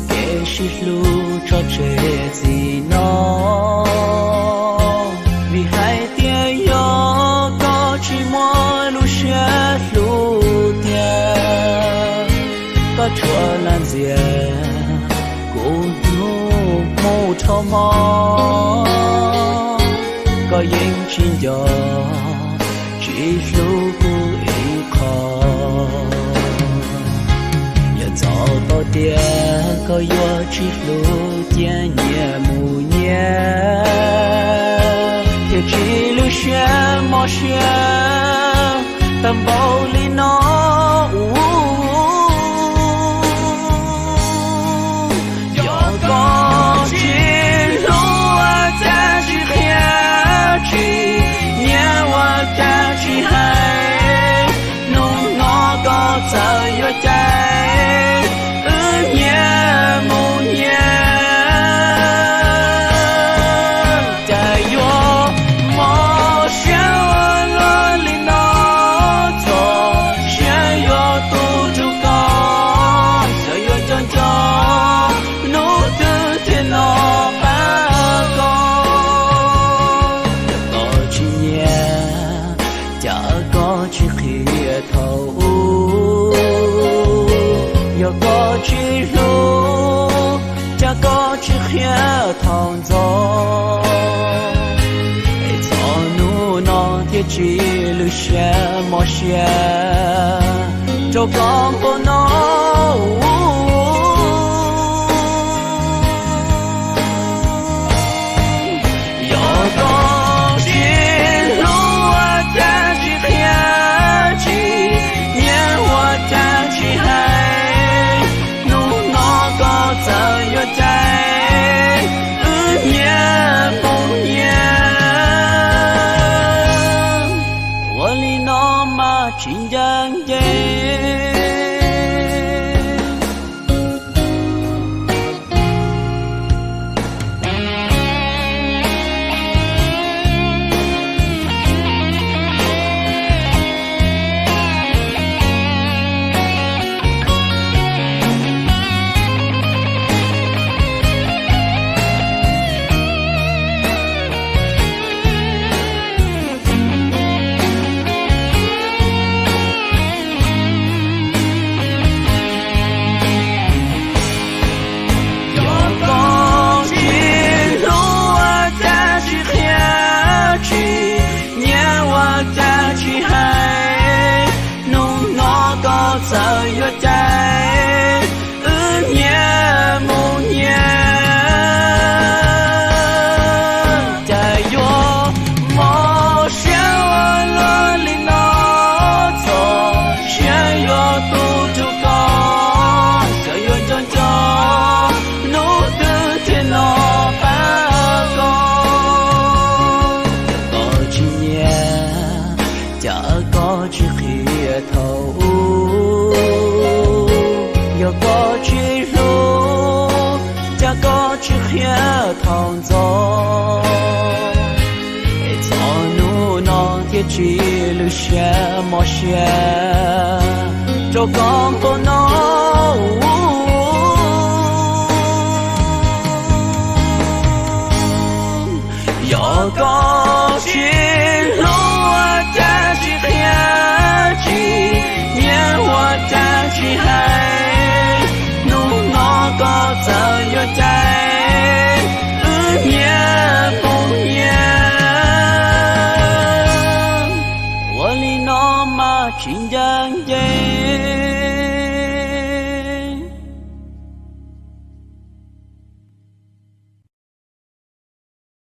kev sib hlub tso tseg txij no, vim hais tias yog koj tsis muaj lub siab hlub tiag, koj tsuas lam ntxias kuv hnub mus dhau hmo, koj yeej tsis nco tsis hlub kuv ib qho. Yog txog tau tias koj yuav tsis hlub cia nyias mus nyias, thiaj tsis lwj siab mob siab tag npaum li no. Yog koj tsis hlub ua cas tsis qhia, tsis nyiam ua cas tsis hais, hnub no koj txawm yuav cais wb nyias mus nyias, cas yuav mob siab ua luaj li no. Txog siab yuav tu rau koj, xyov yuav cov nco hnub twg thiaj nov pab koj. Yog koj tsis nyiam, cas koj tsis qhia thaum ub, yog koj tsis hlub, cas koj tsis qhia thaum ntxov, es txog hnub no thiaj tsis lwj siab mob siab rau koj npaum no. Yog koj tsis hlub ua cas tsis qhia, tsis nyiam ua cas tsis hais, hnub no koj txawm yuav cais wb nyias mus nyias, ua li no mas tsis ncaj ncees. Yog koj tsis hlub ua cas tsis qhia, tsis nyiam ua cas tsis hais, hnub no koj txawm yuav cais wb nyias mus nyias, cas yuav mob siab ua luaj li no. Txog siab yuav tu rau koj, xyov yuav nco nco hnub twg thiaj nov pab koj. Yog koj tsis nyiam, cas koj tsis qhia thaum ub, yog koj tsis hlub, cas koj tsis qhia thaum ntxov, es txog hnub no thiaj tsis lwj siab mob siab rau koj npaum no. Yog koj tsis